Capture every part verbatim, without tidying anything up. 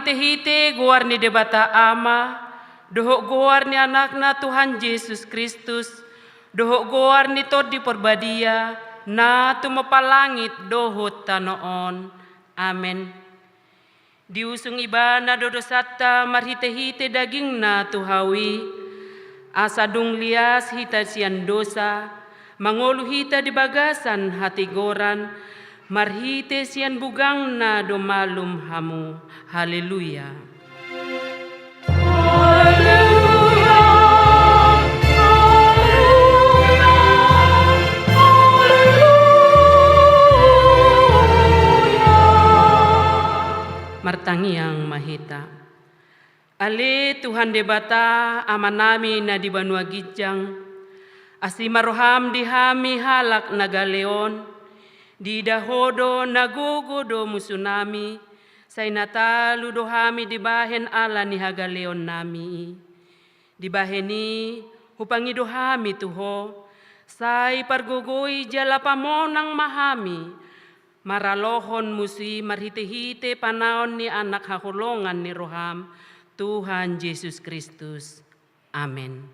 Hite-hite goar ni Debata Ama, dohot goar ni Anakna Tuhan Jesus Kristus, dohot goar ni Tondi Parbadia, na tumompa langit dohot tano on. Amen. Diusung Ibana do dosanta marhite-hite dagingna tu hau i, asa dung lias hita sian dosa, mangolu hita di bagasan hatigoran, marhite sian bugangna do malum hamu. Haleluya. Haleluya. Haleluya. Haleluya. Martangiang ma hita. Ale Tuhan Debata, Amanami na di banua ginjang, asi ma roham di hami halak na gale on, diida Ho do na gogo do musunami, sai na talu do hami dibahen ala ni hagaleonnami i. Dibahen i hupangido hami tu Ho, sai pargogoi jala pamonang ma hami, maralohon musu i marhite-hite panaon ni Anak haholongan ni roham, Tuhan Jesus Kristus. Amen.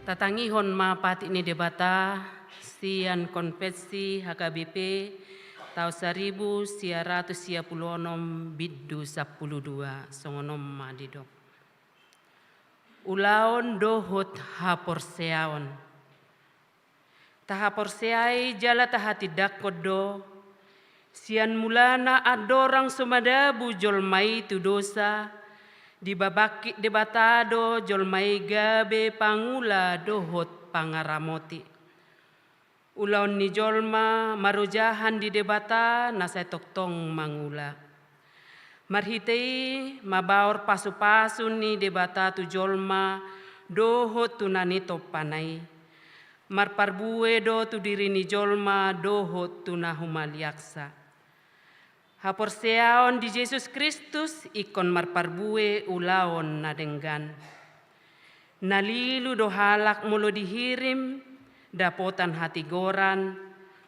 Tatangihon ma patik ni Debata sian Konfessi H K B P taon saribu sia ratus sia pulu onom bindu sampulu dua, songon on ma didok. Ulaon dohot haporseaon. Tahaporseai jala tahatindangkon do, sian mulana andorang so madabu jolma i tu dosa, dibabangkit Debata do jolma i gabe pangula dohot pangaramoti. Ulaon ni jolma marojahan di Debata na sai tongtong mangula. Marhite i mabaor pasupasu ni Debata tu jolma dohot tu na nitompana i. Marparbue do tu diri ni jolma dohot tu na humaliangsa. Haporseaon di Jesus Kristus ingkon marparbue ulaon na denggan. Na lilu do halak molo dihirim dapotan hatigoran,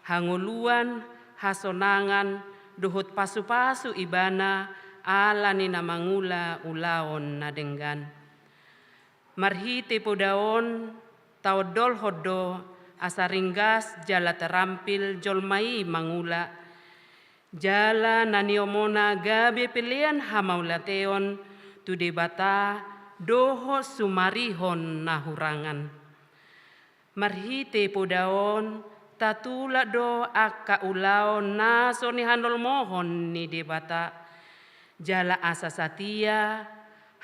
hangoluan, hasonangan, dohot pasupasu ibana ala ni na mangula ulaon na denggan. Marhite poda on taondolhon do asa ringgas jala tarampil jolma i mangula, jala na niomona gabe pelean hamauliateon tu Debata dohot sumarihon na hurangan. Marhite poda on, tatulak do angka ulaon na so nihaholmohon ni Debata, jala asa satia,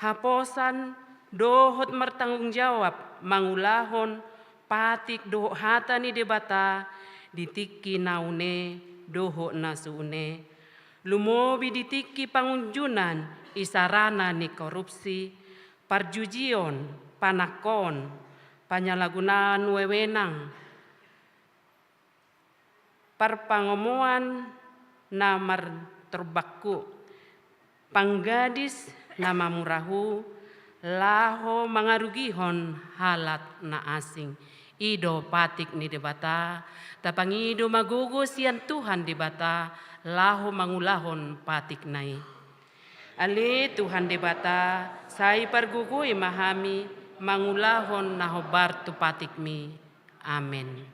haposan, dohot martanggung jawab mangulahon patik dohot hata ni Debata di tingki na une dohot na so une. Lumobi di tingki pangunjunan isarana ni korupsi, parjujion, panangkoon, panyalahgunaan wewenang, parpangomoan na martorbanghu, panggadis na mamurahu, laho mangarugihon halak na asing. I do patik ni Debata, tapangido ma gogo sian Tuhan Debata, laho mangulahon patikna i. Ale Tuhan Debata, sai pargogoi ma hami mangulahon na hombar tu patikmi. Amen.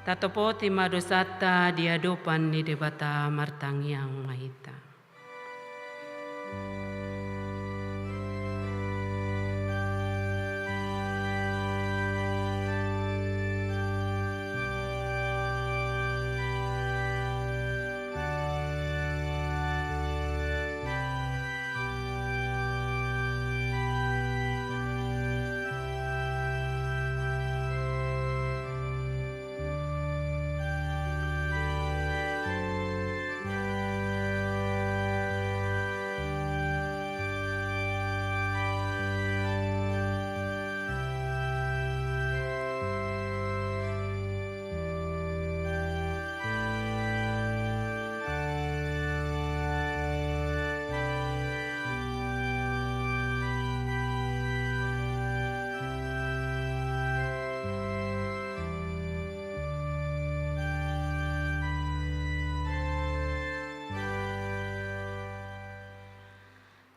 Tatopoti ma dosanta di adopan ni Debata, martangiang ma hita.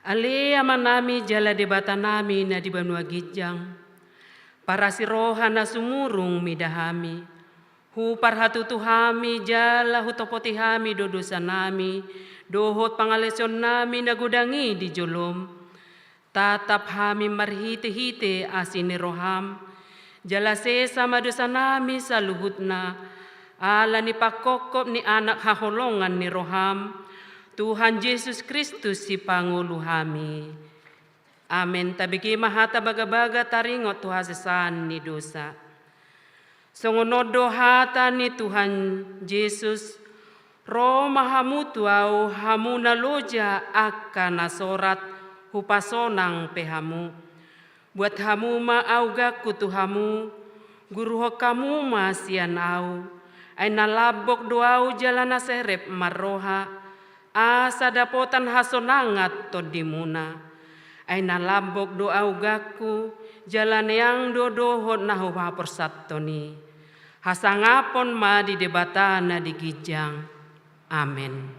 Ale Amanami jala Debatanami na di banua ginjang, parasi roha na sumurung mida hami, huparhatutu hami jala hutopoti hami do dosanami dohot pangalaosionnami na godang i di jolom. Tatap hami marhite-hite asi ni roham, jala sesa ma dosanami saluhutna, ala ni pangkophop ni Anak haholongan ni roham, Tuhan Jesus Kristus Sipangolu hami. Amen. Tabege ma hata bagabaga taringot tu hasesaan ni dosa. Songon on do hata ni Tuhan Jesus, ro ma hamu tu ahu, hamu na loja angka na sorat, hupasonang pe hamu. Buat hamu ma augangku tu hamu, guruhon hamu ma sian ahu, ai na lambok do ahu jala na serep marroha, asa dapotan hasonangan tondimuna. Ai na lambok do augangku, jala neang do dohot na huhaporsanhon i. Hasangapon ma di Debata na di ginjang. Amen.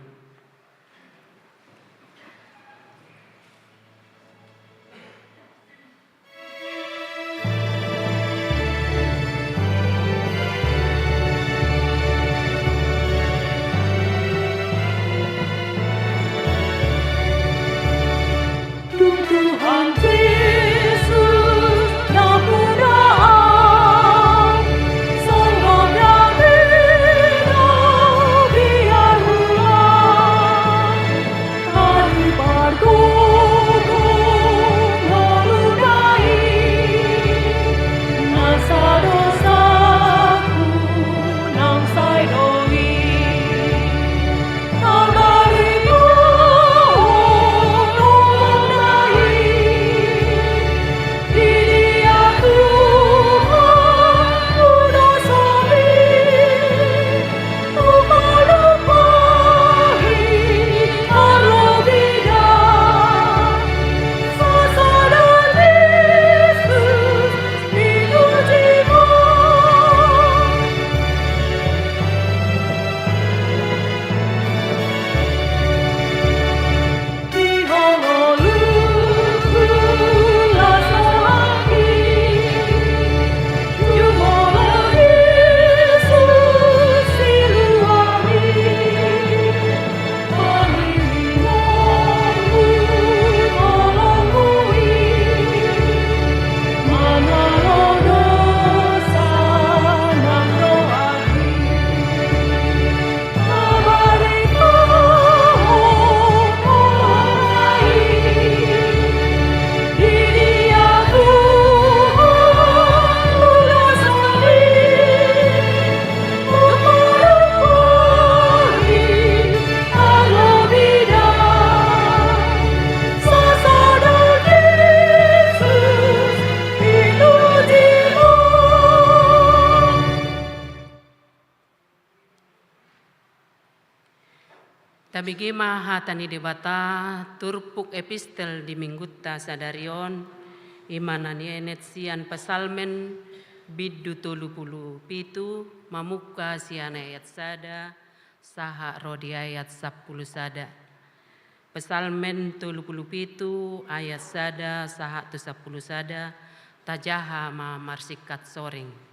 Tuhan Jesus, nampuna au, songon na binabiar Tuhan. Tabege ma hata ni Debata, turpuk epistel di minggunta sadari on, i ma na nienet sian Psalmen bindu tolu pulu pitu, mamungka sian ayat sada, sahat ro di ayat sampulu sada. Psalmen tolu pulu pitu ayat sada sahat tu sampulu sada, tajaha ma marsingkat soring.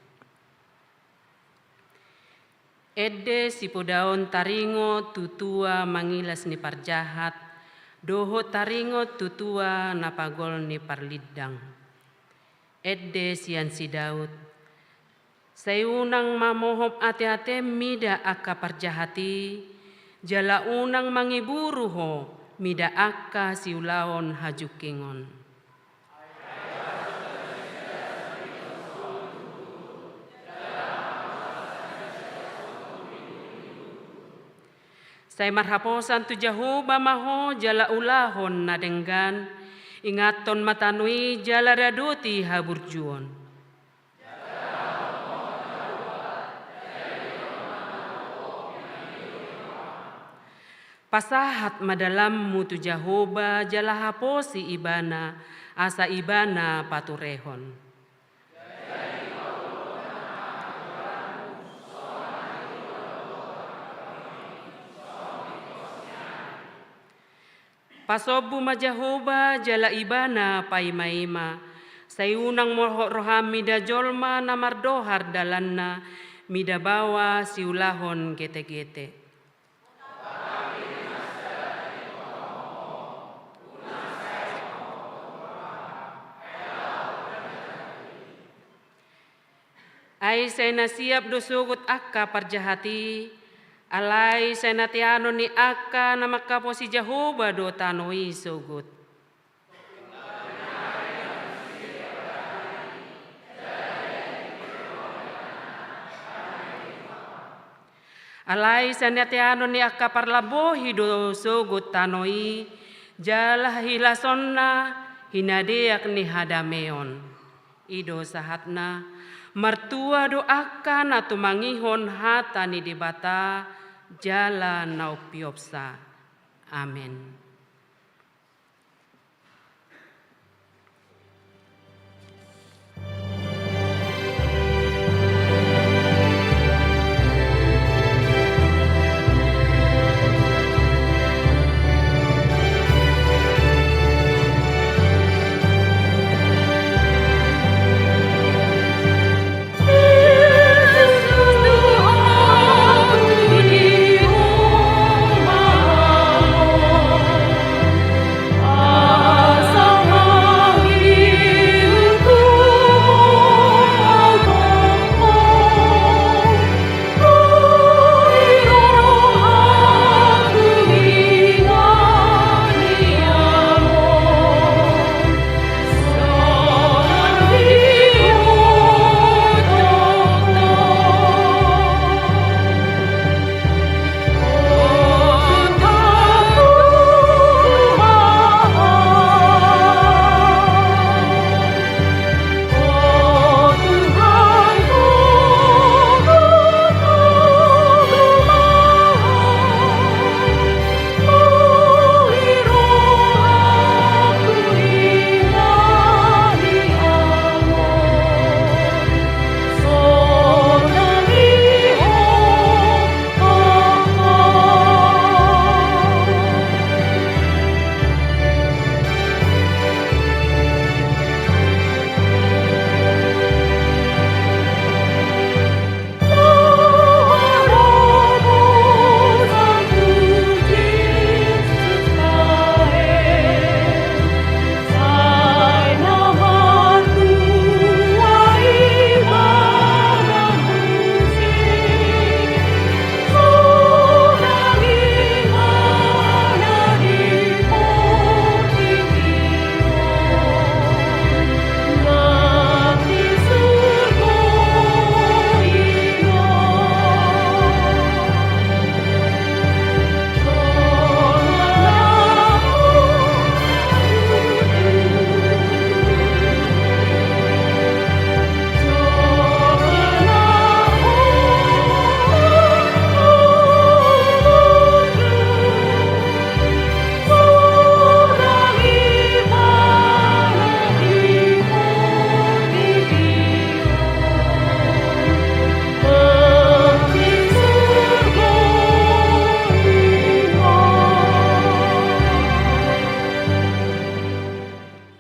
Ende sipodaon taringot tu tua mangilas ni parjahat, dohot taringot tu tua na pagol ni parlindang. Ende sian si Daud. Sai unang ma mohop ate-atem mida angka parjahat i, jala unang mangiburu ho mida angka siulaon hajungkingon. Sai marhaposan tu Jahowa ma ho jala ulahon na denggan, ingathon ma tano i jala radoti haburjuon. Pasahat ma dalanmu tu Jahowa jala haposi Ibana, asa Ibana paturehon. Pasombu ma Jahowa jala Ibana paima-ima, sai unang mohop roham mida jolma na mardohar dalanna, mida baoa siulahon gete-gete. Sai na siap do sogot angka parjahat i, alai sai na teanon ni angka na mangkaposi Jahowa do tano i sogot. Alai sai na teanon ni angka parlambohi do sogot tano i, jala hilasonna hinadeak ni hadameon. I do sahatna, martua do angka na tumangihon hata ni Debata, jala na umpiopsa. Amen.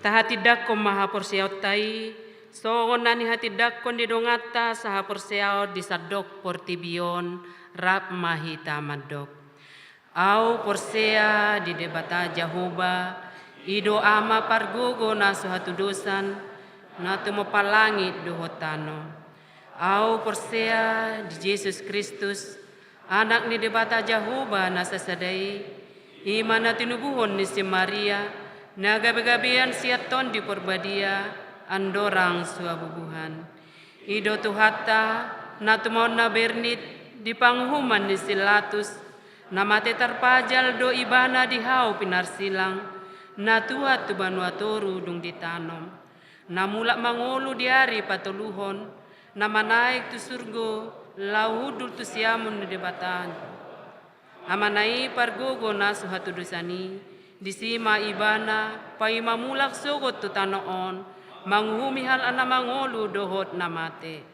Tahatindangkon ma haporseaonta i, songon na nihatindangkon ni donganta sahaporseaon di sandok portibi on, rap ma hita mandok. Ahu porsea di Debata Jahowa, i do Ama pargogo na so hatudosan, na tumompa langit dohot tano. Ahu porsea di Jesus Kristus, Anak ni Debata Jahowa na sasada i, i ma na tinubuhon ni si Maria, na gabegabean sian Tondi Parbadia, andorang so habubuhan. I do Tuhanta, na tumaon na bernit, di panguhuman ni si Latus, na mate tarpajal do Ibana di hau pinarsilang, na tuat tu banua toru dung ditanom. Na mulak mangolu di ari patoluhon, na manaek tu surgo, laho hundul tu siamun ni Debata. Amana i pargogo na so hatudosan i, disi ma Ibana, paima mulak sogot tu tano on, manguhumi halak na mangolu dohot na mate.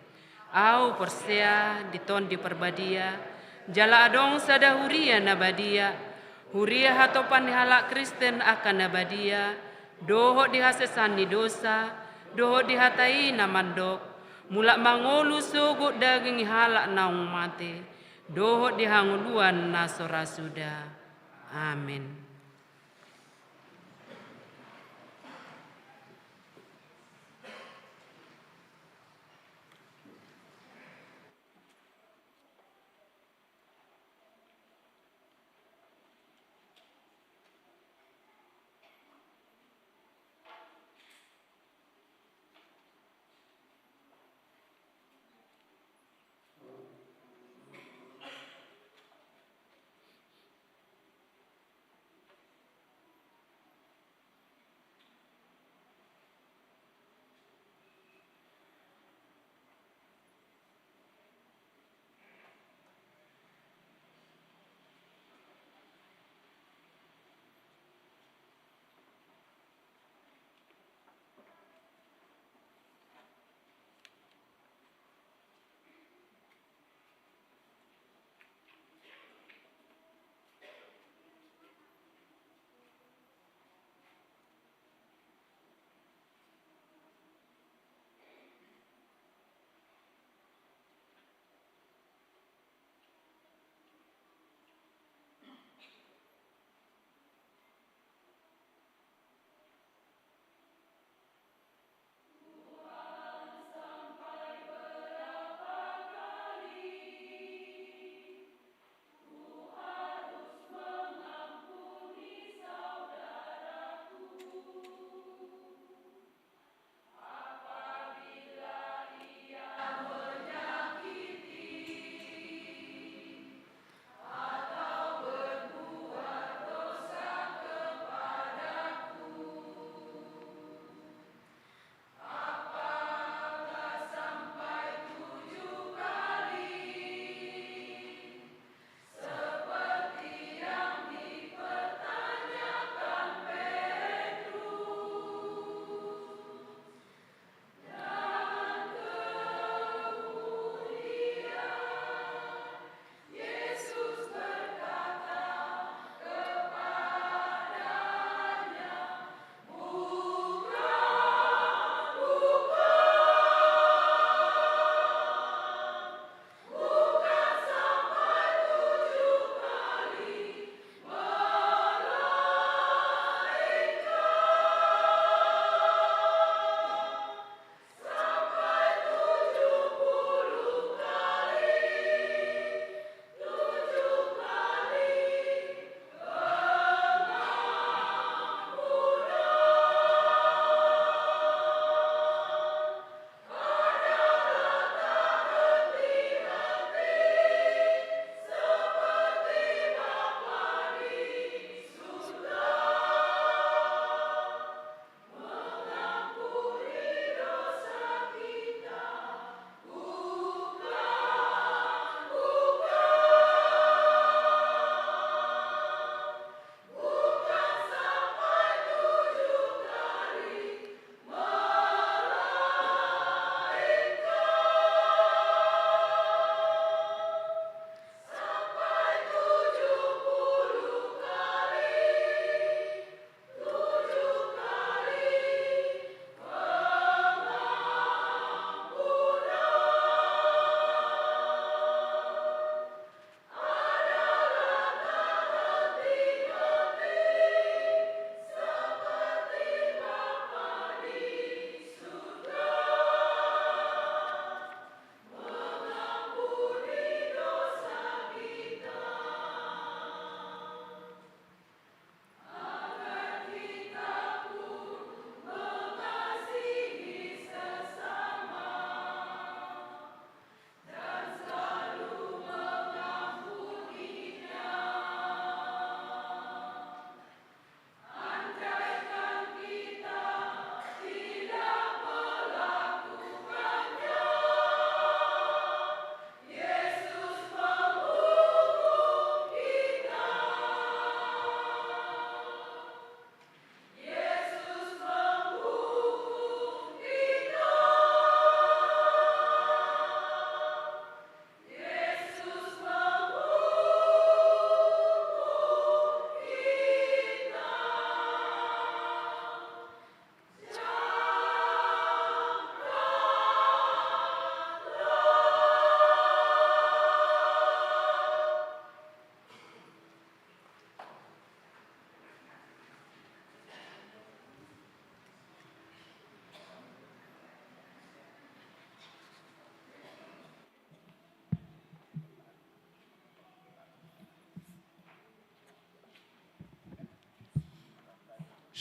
Ahu porsea di Tondi Parbadia, jala adong sada huria na badia, huria hatopan ni halak Kristen angka na badia, dohot di hasesaan ni dosa, dohot di hata i na mandok, mulak mangolu sogot daging ni halak naung mate, dohot di hangoluan na so ra suda. Amen.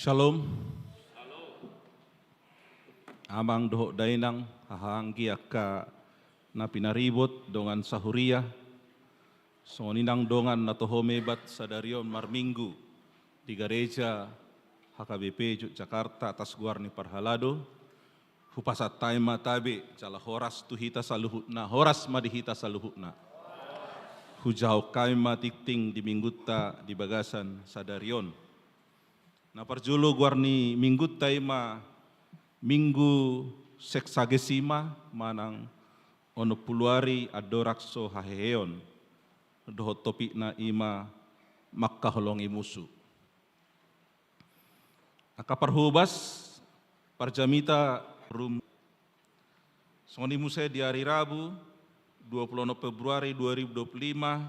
Shalom. Amang dohot dainang, hahaanggi angka na pinaribot dongan sahuria, songon i nang dongan na toho mebat sadari on marminggu di gareja H K B P Yogyakarta atas goar ni parhalado, hupasahat hami ma tabe jala horas tu hita saluhutna, horas ma di hita saluhutna. Hujahahon hami ma tingting di minggunta di bagasan sadari on. Na parjolo goar ni minggunta i ma Minggu Sexagesima manang onom pulu ari andorang so haheheon, dohot topikna i ma mangkaholongi musu. Angka parhobas, parjamita rum. Songon i muse di ari Rabu, dua pulu onom Februari dua ribu dua pulu lima,